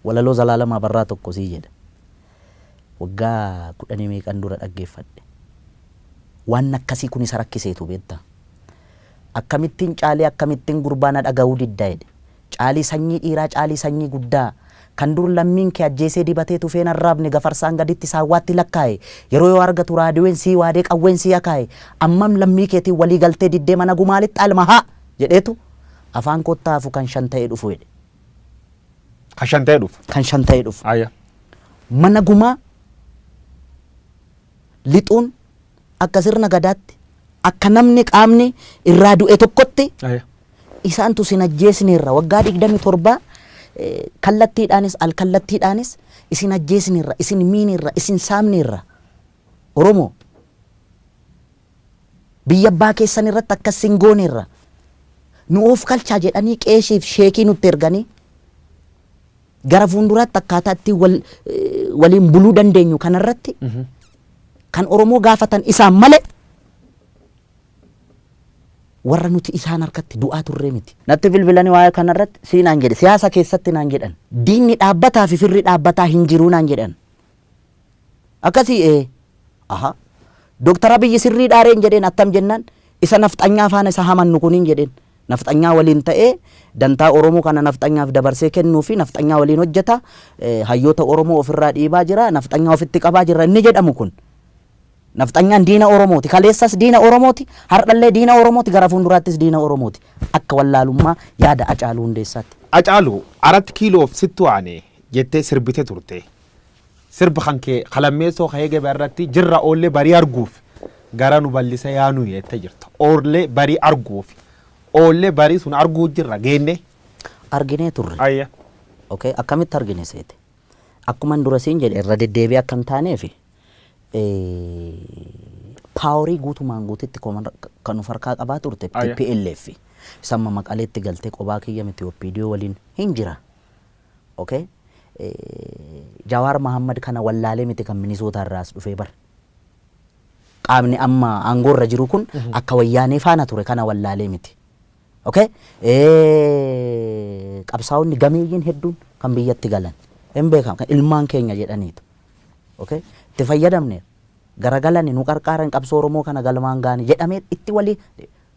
Walaloo Zalaalamaa Barraa tokko sii jedha. Waggaa kudhanii meeqan dura dhaggeeffadhe. Waan akkasii kun isa rakkiseetu beektaa. Akkamittiin caalii, akkamittiin gurbaa na dhaga'uu didda jedhe. Caalii sanyii dhiiraa, caalii sanyii guddaa. Kan dur lammiin kee ajjeesee dibatee tufeen arraabne gafarsaan gaditti saawwaatti lakkaa'e. Yeroo yoo argatu raadiyoon sii waadee qawween sii akaa'e. Ammam lammii keetiin walii galtee diddee mana gumaalitti alma haa jedheetu afaan kottaa hafu kan shan ta'ee dhufu jedhe. Kan shan ta'ee dhufu. Kan shan ta'ee dhufu. Mana gumaa lixuun akka sirna gadaatti, akka namni qaamni irraa du'e tokkotti isaantu sin ajjeesneerra, waggaa 27 kallattiidhaanis alkallattiidhaanis isin ajjeesneerra, isin miineerra, isin saamneerra, Oromoo biyya abbaa keessan irratti akkas sin gooneerra, nu of kalchaa jedhanii qeeshiif sheekii nutti erganii gara fuulduraatti akkaataa itti waliin buluu dandeenyu kanarratti kan Oromoo gaafatan isaan malee warra nuti isaan harkatti du'aa turree miti. Natti bilbilanii waa'ee kanarratti sii naan jedhe, siyaasa keessatti naan jedhan. Diinni dhaabbataa fi firri dhaabbataa hin jiruu naan jedhan. Akkasii ee. Aha. Dooktar Abiyyi sirrii dhaareen jedheen, attam jennaan isa nafxanyaa faana isa hamannu kuniin jedheen. Nafxanyaa waliin ta'ee dantaa Oromoo kana nafxanyaaf dabarsee kennuu fi nafxanyaa waliin hojjeta, hayyoota Oromoo ofirraa dhiibaa jira, nafxanyaa ofitti qabaa jira inni jedhamu kun. Nafxanyaan diina Oromooti. Kaleessas diina Oromooti. Har'allee diina Oromooti. Gara fuulduraattis diina Oromooti. Akka wallaalummaa yaada Hacaaluu Hundeessaatti. Hacaaluu, Arat Kiiloof sittu aane jettee sirbite turte. Sirba kan kee kalammeessoo ka'ee gaba irratti jirra oollee barii arguuf gara nu ballisa yaanuu jettee jirta. Oollee barii arguuf, oollee barii sun arguu jirra geenne. Arginee turre. Ayya. Okay, akkamitti argine seete? Akkuma dura siin jedhe, irra deddeebi'ee akka hin taaneef, power guutumaan guututti kan of harkaa qabaa turte TPLF. Samma Maqaleetti galtee qobaa kiyya miti, OPDO waliin hin jira. Okay? Jawaar Mahammad kana wallaalee miti kan Minisootaa irraas dhufee bar. Qaamni amma aangoorra jiru kun akka Wayyaanee faana ture kana wallaalee miti. Okay? Qabsaa'onni gameeyyiin hedduun kan biyyatti galan hin beekamu, kan ilmaan keenya jedhaniitu. Okay? Itti fayyadamne, garagalani nu qarqaaran, qabsoo Oromoo kana galmaan gaani jedhamee itti walii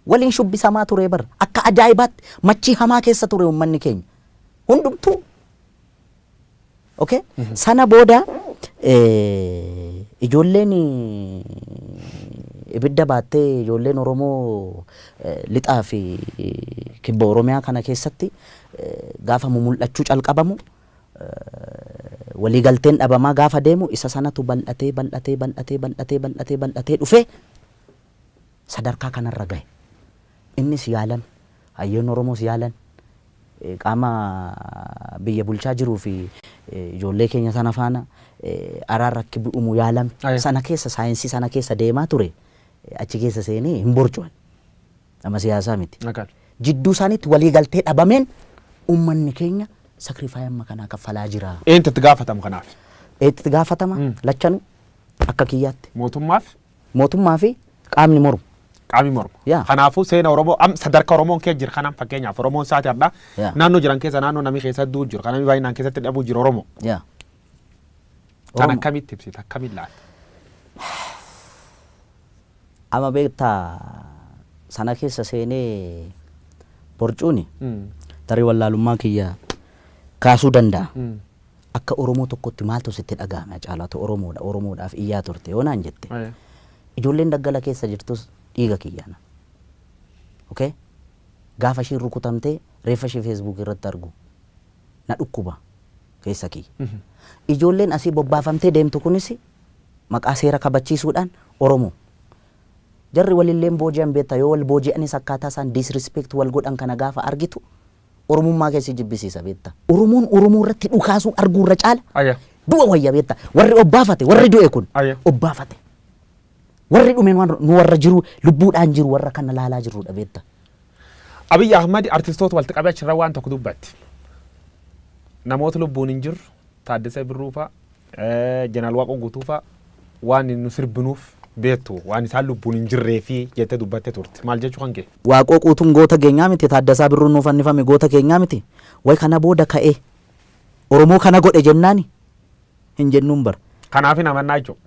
waliin shubbisamaa ture bar. Akka ajaa'ibaatti machii hamaa keessa ture uummanni keenya hundumtuu. Okay? Sana booda ijoolleen ibidda baattee, ijoolleen Oromoo lixaa fi kibba Oromiyaa kana keessatti gaafa mumul'achuu calqabamu, waliigalteen dhabamaa gaafa deemu, isa sanatu bal'atee bal'atee bal'atee bal'atee bal'atee bal'atee dhufee sadarkaa kanarra gahe. Innis yaalame, hayyoonni Oromoos yaalan, qaama biyya bulchaa jiruu fi ijoollee keenya sana faana araarra akki bu'umu yaalame. Sana keessa, saayinsii sana keessa deemaa ture, achi keessa seenee hin borcuan. Nama siyaasaa miti. Jidduu isaaniitti waliigaltee dhabameen uummanni keenya sacrifice amma kanaa kaffalaa jira. Eenyutu itti gaafatama kanaaf? Itti gaafatama lachanuu akka kiyyaatti. Mootummaaf? Mootummaa fi qaamni mormu. Qaamni mormu. Yaa. Kanaafuu seena Oromoo am sadarkaa Oromoon kee jira kanaan, fakkeenyaaf Oromoon saati har'aa naannoo jiran keessa, naannoo namni keessa du'u jiru, kan namni baay'inaan keessatti dhabuu jiru Oromoo. Kan Oromoo. akkamitti ibsita, akkamitti laalta? Amma beektaa, sana keessa seenee borcuuni tarii wallaalummaa kiyya kaasuu danda'a. Akka Oromoo tokkotti maaltu sitti dhaga'ame, Caalaatu Oromoodha, Oromoodhaaf iyyaa turte yoo naan jette, ijoolleen daggala keessa jirtus dhiiga kiyyaana. Okay? Gaafa ishiin rukutamtee reeffa ishee Facebook irratti argu na dhukkuba keessa kiyya. Ijoolleen asii bobbaafamtee deemtu kunis maqaa seera kabachiisuudhaan Oromoo. Jarri walilleen booji'an beektaa, yoo wal booji'anis akkaataa isaan disrespect wal godhan kana gaafa argitu Oromummaa keessi jibbisiisa beektaa. Oromoon Oromoo irratti dhukaasuu arguu irra caala du'a wayya beektaa. Warri obbaafate, warri du'e kun obbaafate. Warri dhume nu warra jiru, lubbuudhaan jiru, warra kana laalaa jirrudha beektaa. Abiyyi Ahmad artistoota walitti qabee achirra waan tokko dubbatti. Namoota lubbuun hin jirru, Taaddasee Birruu fa'a, Jeneraal Waaqoo Guutuu fa'a, waan nu sirbinuuf beektu waan isaan lubbuun hin jirree fi jettee dubbattee turte. Maal jechuu kan kee? Waaqoo Guutuun goota keenyaa miti? Taaddasaa Birruun nuuf fannifame goota keenyaa miti? Way kana booda ka'ee Oromoo kana godhe jennaani hin jennuun bara. Kanaaf hin amannaa jechuudha.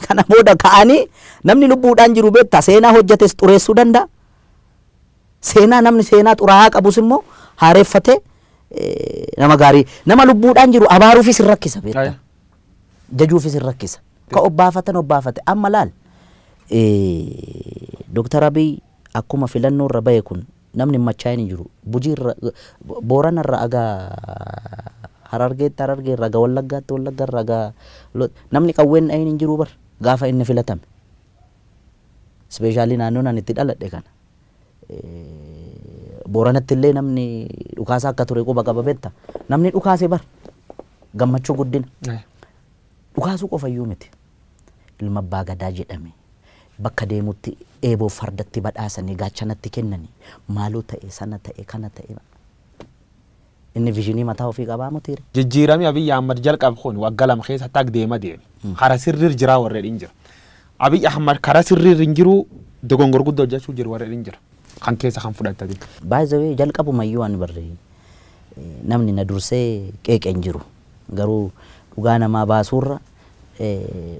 Kana booda ka'anii namni lubbuudhaan jiru beektaa seenaa hojjetes xureessuu danda'a. Seenaa namni seenaa xuraa'aa qabus immoo haareeffatee nama gaarii nama lubbuudhaan jiru abaaruufis hin rakkisa beektaa. Jajuufis hin rakkisa. Ka obbaafatan obbaafate. Amma laal, Dooktar Abiy akkuma filannoo irra bahe kun namni hin machaa'in hin jiru. Bujii irra, Boorana irra aga Harargeetti, Harargee irra aga Wallaggaatti, Wallagga irra aga namni qawween dhahin hin jiru bar gaafa inni filatame. Especially naannoon ani itti dhaladhe kana. Booranatti illee namni dhukaasa akka ture quba qaba beekta. Namni dhukaase bar gammachuu guddina. Dhukaasuu qofa iyyuu miti. Ilma abbaa gadaa jedhame bakka deemutti eeboo fardatti badhaasanii gaachanatti kennanii maaloo ta'e, sana ta'e, kana ta'e. Inni vision mataa ofii qabaa mutiire. Jijjiiramii Abiyyi Ahmad jalqabe kun waggaa 2 keessatti akka deema deeme. Kara sirriir jiraa warreen hin jira. Abiyyi Ahmad karaa sirriir hin jiru, dogongor guddoo hojjechuu jiru warreen hin jira. Kan keessa kan fudhatanii. By the way, jalqabumayyuu ani barre namni na dursee qeeqe hin jiru. Garuu dhugaa namaa baasuurra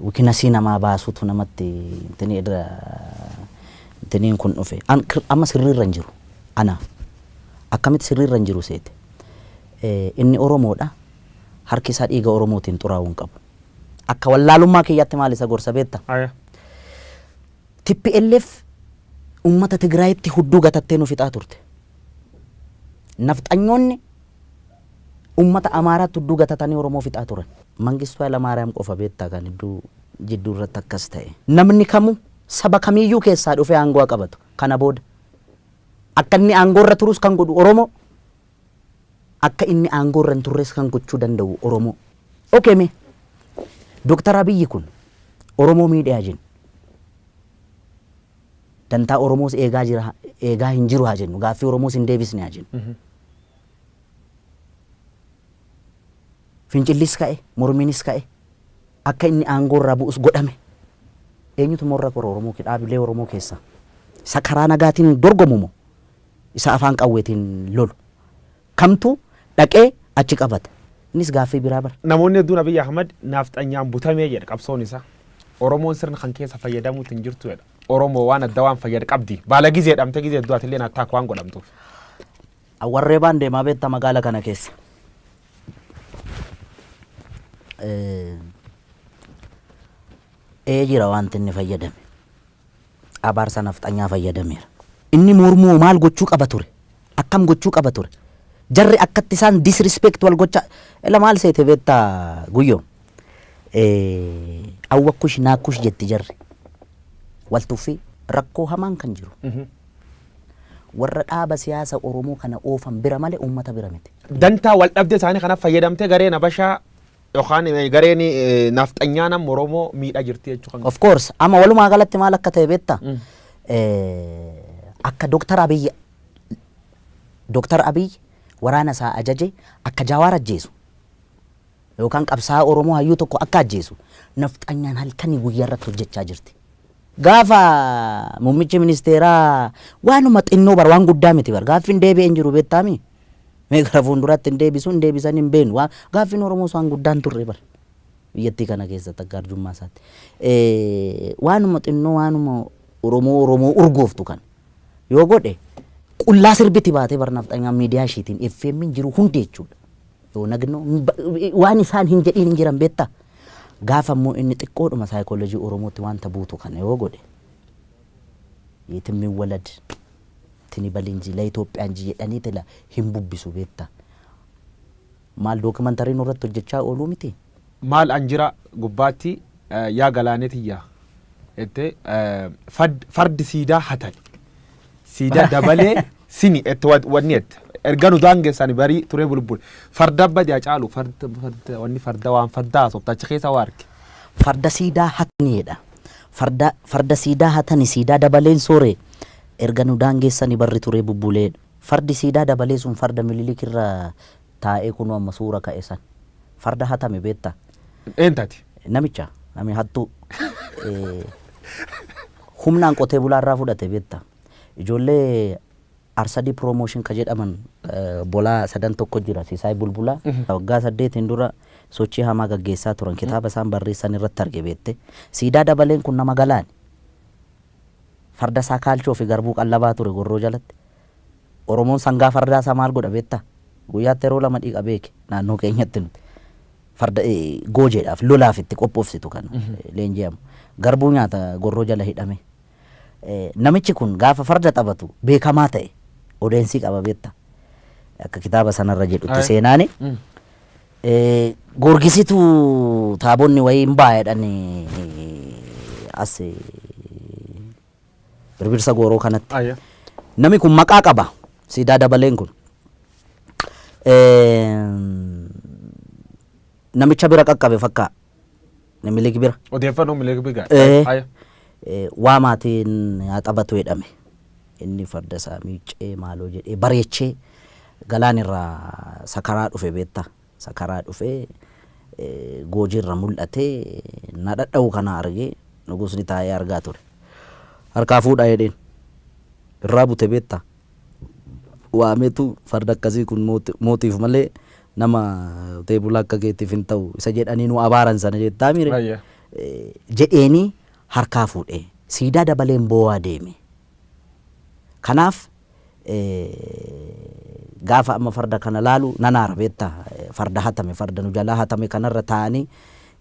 weakness namaa baasuutu namatti intini irra intiniin kun dhufe. Amma sirriirra hin jiru. Ana. Akkamitti sirriirra hin jiru seete? Inni Oromoodha. Harki isaa dhiiga Oromootiin xuraa'uu hin qabu. Akka wallaalummaa kiyyaatti maal isa gorsa beekta? Aya. TPLF uummata Tigraayitti hudduu gatattee nu fixaa turte. Nafxanyoonni uummata Amaaraatti hudduu gatatanii Oromoo fixaa turan. Mangistuu Hayilamaariyaam qofa beektaa kan hedduu jidduu irratti akkas ta'e. Namni kamuu saba kamiiyyuu keessaa dhufee aangoo haa qabatu. Kana booda akka inni aangoo irra turus kan godhu Oromoo, akka inni aangoo irra hin turres kan gochuu danda'u Oromoo. Okay, mee Dooktar Abiyyi kun Oromoo miidhaa jennu. Dantaa Oromoos eegaa jira, eegaa hin jiru haa jennu. Gaaffii Oromoos hin deebisne haa jennu. Fincillis ka'e, mormiinis ka'e, akka inni aangoo irraa bu'us godhame. Eenyutu morra kora Oromoo, dhaabilee Oromoo keessaa? Isa karaa nagaatiin dorgomu moo isa afaan qawweetiin lolu? Kamtu dhaqee achi qabata? Innis gaaffii biraa bara. Namoonni hedduun Abiyyi Ahmad naafxanyaan butamee jedha qabsoon isaa. Oromoon sirna kan keessa fayyadamuutti hin jirtu jedha. Oromoo waan adda waan fayyada qabdi. Baala gizee dhamte gizee hedduu atillee attaak waan godhamtuuf. Warree baan deemaa beekta magaala kana keessa. Ee, jira wanti inni fayyadame. Abaarsa nafxanyaa fayyadameera. Inni mormuu maal gochuu qaba ture? Akkam gochuu qaba ture? Jarri akkatti isaan disrespect wal gocha, ila maal seete beektaa Guyyoo? Awwakkush naakkush jetti jarri. Wal tuffii rakkoo hamaan kan jiru. Warra dhaaba siyaasa Oromoo kana oofan bira malee uummata bira miti. Dantaa wal dhabdee isaanii kanaaf fayyadamtee gareen Habashaa yookaan gareen nafxanyaa nama Oromoo miidhaa jirti jechuu kan. Of course, amma walumaa galatti maal akka ta'e beektaa? Akka Dooktar Abiy waraana isaa ajaje akka Jawaar ajjeesu yookaan qabsaa'aa Oromoo hayyuu tokko akka ajjeesu nafxanyaan halkanii guyyaa irratti hojjechaa jirti. Gaafa muummichi ministeeraa waanuma xinnoo bar, waan guddaa miti bar, gaaffiin deebi'ee hin jiru beektaami. Mee gara fuulduraatti hin deebisu, hin deebisan hin beenu. Gaaffiin Oromoos waan guddaa hin turre bar. Biyyattii kana keessatti akka arjummaa isaatti. Waanuma xinnoo, waanuma Oromoo Oromoo urgooftu kan yoo godhe qullaa sirbiti baatee bar nafxanyaan miidiyaa ishiitiin FM jiru hundi jechuudha. Yoo nagnoo waan isaan hin jedhiin hin jiran beektaa. Gaafa immoo inni xiqqoodhuma saayikoolojii Oromootti wanta buutu kana yoo godhe, "የትም ይወለድ ትንበል እንጂ ለኢትዮጵያ እንጂ" jedhanii tila hin bubbisu beektaa. Maal, documentary nurratti hojjechaa ooluu miti? Maal an jira gubbaatti yaa galaanetiyya jettee fardi siidaa hatan siidaa dabalee sini ette wanni ette erga nu daangessan barii turee bulbul farda badi caalu farda farda wanni farda waan farda haasofta achi keessa waa arge. Farda siidaa hataniidha. Farda siidaa hatani siidaa dabaleen soore erga nu daangeessani barri turee bubbuleedha. Fardi siidaa dabalee sun farda Mililik irra taa'ee kunoo amma suura ka'e san. Farda hatame beektaa? Eentati? Namicha nami hattuu humnaan qotee bulaa irraa fudhate beektaa? Ijoollee Arsadii Promotion ka jedhaman bolaa sadan tokko jira, Sisaay Bulbulaa, waggaa 8n dura sochii hamaa gaggeessaa turan, kitaaba isaan barreessan irratti arge beette. Siidaa dabaleen kun nama galaani. Farda isaa kaalchoo fi garbuu qallabaa ture gorroo jalatti. Oromoon sangaa fardaa isaa maal godha beektaa? Guyyaatti yeroo lama dhiqa beeke naannoo keenyatti nuti. Farda goojeedhaaf lolaaf itti qophoofsitu kan leenji'amu. Garbuu nyaata gorroo jala hidhame. Namichi kun gaafa farda taphatu beekamaa ta'e odeensii qaba beektaa? Akka kitaaba sanarra jedhutti seenaani. Goorgisitu taabonni wayii hin baay'edhan as birbirsa gooroo kanatti. Namni kun maqaa qaba. Siidaa dabaleen kun. Namicha bira qaqqabe fakkaa. Minilik bira. Odeeffannoo Minilik bira. Waa maatiin haa taphatu jedhame. Inni farda isaa miiccee maaloo jedhee bareechee galaan irraa sakaraa dhufe beektaa. Sakaraa dhufee goojiirra mul'atee na dhadha'u kana argee nugusni taa'ee argaa ture. Harkaa fuudhaa jedheen. Irraa bute beektaa. Waameetu farda akkasii kun mootiif malee nama qotee bulaa akka keetiif hin ta'u isa jedhanii nu abaaran sana jettaa mire. Jedheenii harkaa fuudhee siidaa dabaleen boo'aa deeme. Kanaaf Gaafa amma farda kana laalu nan aara beektaa. Farda hatame, farda nu jalaa hatame kanarra taa'anii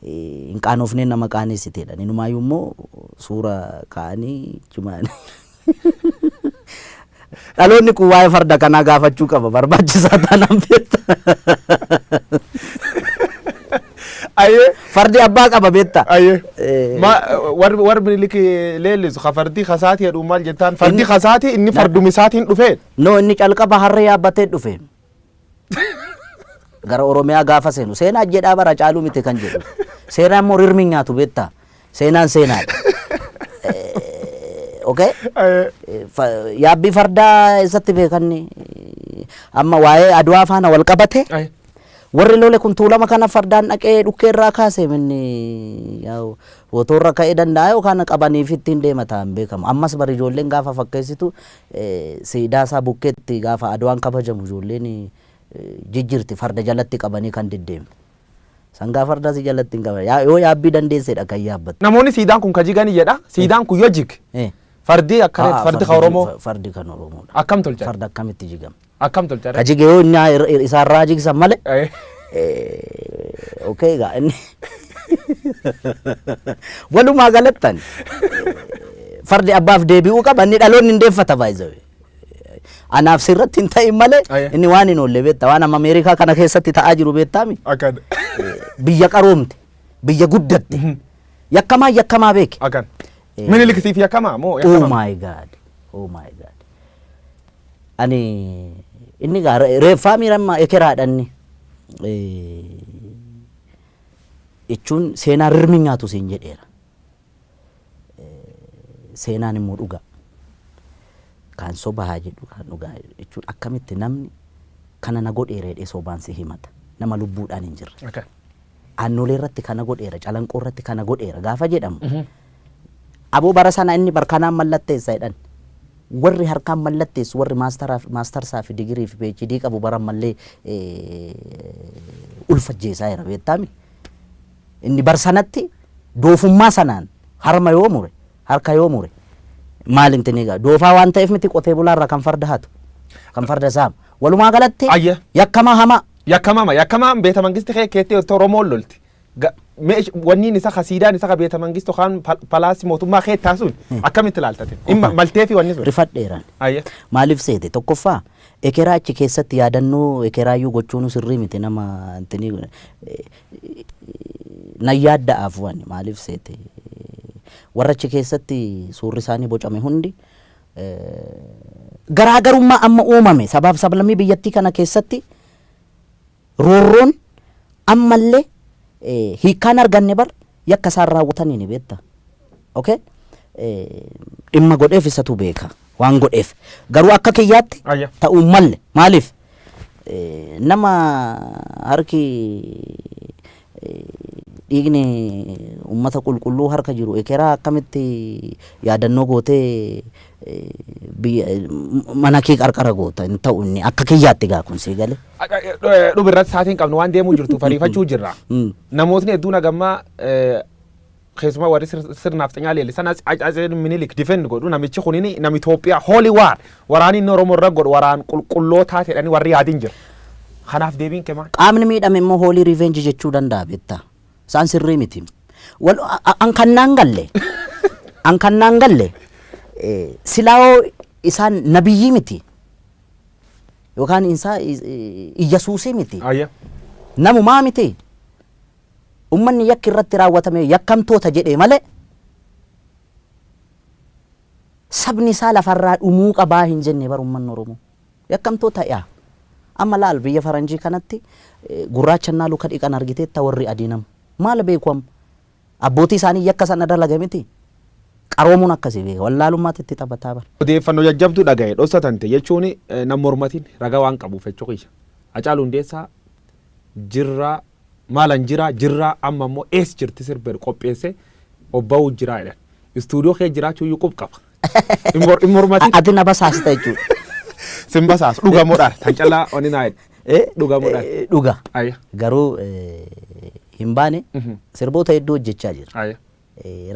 hin qaanofnee nama qaaneessiteedha. Inumaayyuu immoo suura kaa'anii chumaan. Dhaloonni kun waa'ee farda kanaa gaafachuu qaba, barbaachisaa taanaan beektaa. Ayyee. Fardi abbaa qaba beektaa. Ayyee. Ma warri Minilik leellisu ka fardi kasaati jedhu maal jettaan, fardi kasaati, inni fardumi isaatiin dhufee. No, inni calqaba harree yaabbatee dhufe. Gara Oromiyaa gaafa seenu seenaa jedhaa bara caaluu miti kan jedhu. Seenaa immoo rirmi hin nyaatu beektaa. Seenaan seenaadha. Okay? Ayyee. Yaabbii fardaa eessatti beekanni amma waa'ee Adwaa faana wal qabate, warri lole kun Tuulama kana fardaan dhaqee dhukkee irraa kaase, minni yaa'u motorra ka'ee danda'a yookaan qabaniif ittiin deema ta'an beekamu. Ammas bari ijoolleen gaafa fakkeessitu siidaa isaa bukkeetti gaafa Adwaan kabajamu ijoolleen jijjiirti, farda jalatti qabanii kan deddeemu. Sangaa farda si jalatti hin qaban. Yoo yaabbii dandeessedha kan yaabbattu. Namoonni siidaan kun ka jigani jedha. Siidaan kun yoo jig fardi akkana fardi ka Oromoo Fardi kan Oromoodha. Akkam tolchan? Farda akkamitti jigama? Akkam tolchan? Ka jige yoo inni isaarraa jigsan malee. Okay, egaa inni walumaa galattan fardi abbaaf deebi'uu qaba, inni dhaloonni hin deeffata baay'ee. Anaaf sirratti hin ta'in malee inni waan hin oolle beekta, waan amma Ameerikaa kana keessatti ta'aa jiru beektaami. Akkan. Biyya qaroomte, biyya guddatte, yakkamaa yakkamaa beeke. Akkan. Minilik siif yakkamaa moo Oh yakkamaa? my God. Oh my God. Ani inni gaa reeffaa miiramma ekeraadha inni. Jechuun seenaa rirmi nyaatu siin jedheera. Seenaan immoo dhugaa. Kaan soba haa jedhu, kaan dhugaa jechuun akkamitti namni kana na godheera jedhee sobaan si himata? Nama lubbuudhaan hin jirre. Akkan. Aannolee irratti kana godheera, Calanqoo irratti kana godheera gaafa jedhamu. Aboo, bara sana inni barkanaan mallatteessa jedhan. Warri harkaan mallatteessu, warri maastarsaa fi digirii fi PhD qabu bara mallee ulfajjeessaa jira beektaami. Inni bar sanatti doofummaa sanaan harma yoo mure, harka yoo mure, maal inti egaa doofaa waan ta'eef miti qotee bulaarraa kan farda hatu, kan farda saamu. Walumaa galatti yakkamaa hamaa. Yakkamama, yakkamaan beeta mangisti kee keettee Oromoon lolti. Wanniin isa ka siidaan isa ka beeta mangistu kaan palaasii mootummaa kee taasuun akkamitti ilaaltate? Maltee fi wanni sun. Rifadheeran. Maaliif seete, tokkoffaa ekeraa achi keessatti yaadannoo ekeraayyuu gochuun sirrii miti, nama intini nan yaadda'aaf waan maaliif seete, warra achi keessatti suurri isaanii bocame hundi garaagarummaa amma uumame sabaaf sablammii biyyattii kana keessatti roorroon ammallee hiikkaan arganne bar yakka isaan raawwatanii ni beekta. Okay? Dhimma godheef isatu beeka waan godheef. Garuu akka kiyyaatti ta'uu malle. Maaliif? Nama harki dhiigni uummata qulqulluu harka jiru ekeraa akkamitti yaadannoo gootee biyya mana kee qarqara goota? Hin ta'u inni akka kiyyaatti gaa kun sii galee. Dhubi irratti sa'aatiin qabnu waan deemuu jirtu fariifachuu jirra. Namootni hedduun hagammaa keessumaa warri sirnaaf xinyaa leellisan Atsee Minilik defend godhu, namichi kunini nama Itoophiyaa, holy war waraanni inni Oromoo irra godhu waraan qulqullootaa jedhanii warri yaadin jira. Kanaaf deebiin kee maal? Qaamni miidhame immoo holy revenge jechuu danda'a beektaa. Isaan sirrii miti. Wal an kan naan galle. An kan naan galle silaa'oo isaan nabiyyii miti. Yookaan isaa Iyyasuusii miti. Namumaa miti. Ummanni yakki irratti raawwatame yakkamtoota jedhee malee sabni isaa lafarraa dhumuu qabaa hin jenne bar ummanni Oromoo. Yakkamtoota yaa. Amma laal, biyya faranjii kanatti gurraachannaa luka dhiqan argiteetta, warri adii nama. Maal beeku amma? Abbootii isaanii yakka sana dalaga miti. Qaroomuun akkasii beeka. Wallaalummaatti itti taphataa bara. Odeeffannoo jajjabduu dhagaye dhoksatante jechuun nam mormatiin ragaa waan qabuuf jechuu kiyya. Hacaaluu Hundeessaa jirraa maalan jira jirraa, amma immoo ees jirti sirba qopheesse obba'uu jiraa jedhan. Istuudiyoo kee jiraachuu iyyuu qub qaba. In mormatiin. Ati na basaasta jechuudha. Sin basaasu, dhugamoodhaan kan callaa oni naa jedhe. Dhugamoodhaan. Dhuga. Garuu hin baane, sirboota hedduu hojjechaa jira.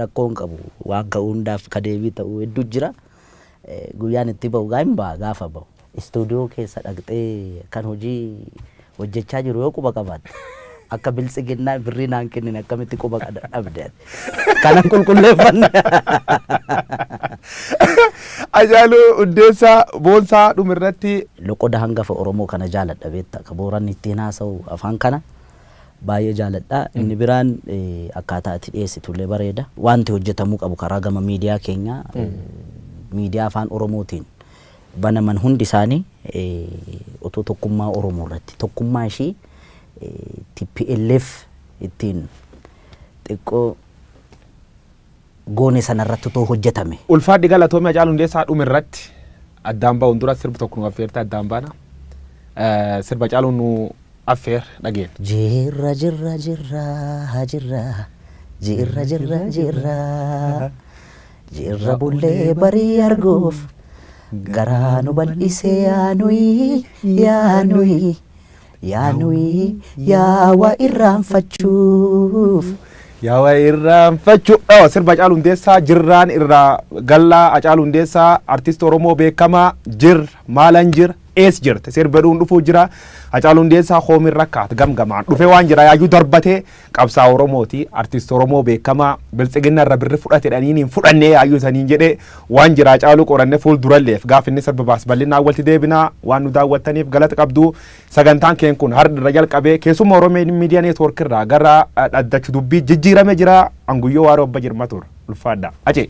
Rakkoo hin qabu, waan ka'uu hundaaf ka deebii ta'uu hedduu jira. Guyyaan itti ba'u gaa hin ba'a gaafa ba'u. Istuudiyoo keessa dhaqxee kan hojii hojjechaa jiru yoo quba qabaatte, akka Biltsiginnaa birrii naan kennine akkamitti quba dhabde ati? Kanan qulqulleeffanne. Hacaaluu Hundeessaa Boonsaa, dhumirratti. Loqoda hangafa Oromoo kana jaaladha, beekta, ka Booranni ittiin haasa'u afaan kana baay'ee jaaladha. Inni biraan akkaataa ati dhiyeessitullee bareeda. Wanti hojjetamuu qabu karaa gama miidiyaa keenyaa, miidiyaa afaan Oromootiin banaman hundi isaanii otoo tokkummaa Oromoo irratti, tokkummaa ishii TPLF ittiin xiqqoo goone sanarratti otoo hojjetame. Ulfaadhi, galatoomii. Hacaaluu Hundeessaa, dhumirratti addaan ba'uun dura sirbi tokko nu affeerte addaan baana. Sirba Hacaaluu nu affeer dhageen. Jirra, jirra, jirra, jirra, jirra, jirra, jirra, jirra, bullee barii arguuf garaa nu bal'isee, yaanuyi yaanuyi yaanuyi yaawaa irraanfachuuf. Yaawaa irraanfachuu. Oh, sirba Hacaaluu Hundeessaa jirraan irraa gallaa. Hacaaluu Hundeessaa, artist Oromoo beekamaa, jir maalan jir ees jirte sirba dhuun dhufuu jira. Hacaaluu Hundeessaa hoomin rakkaat gamgamaan dhufe waan jira yaayyuu darbatee qabsaa Oromooti, artist Oromoo beekamaa Biltsiginna irra birri fudhate dhaniin hin fudhannee yaayyuu saniin jedhee waan jira. Hacaaluu qoranne fuulduralleef gaaf inni sirba baas bal'inaan walitti deebinaa. Waan nu daawwattaniif galata qabdu. Sagantaan keen kun har'a irra jalqabee keessummaa Oromoo Miidiyaa Neetwoork irraa gara dhaddachu dubbii jijjiirame jira. Anguyyoo Waaroo Abba Jirma ture. Ulfaadha. Acee.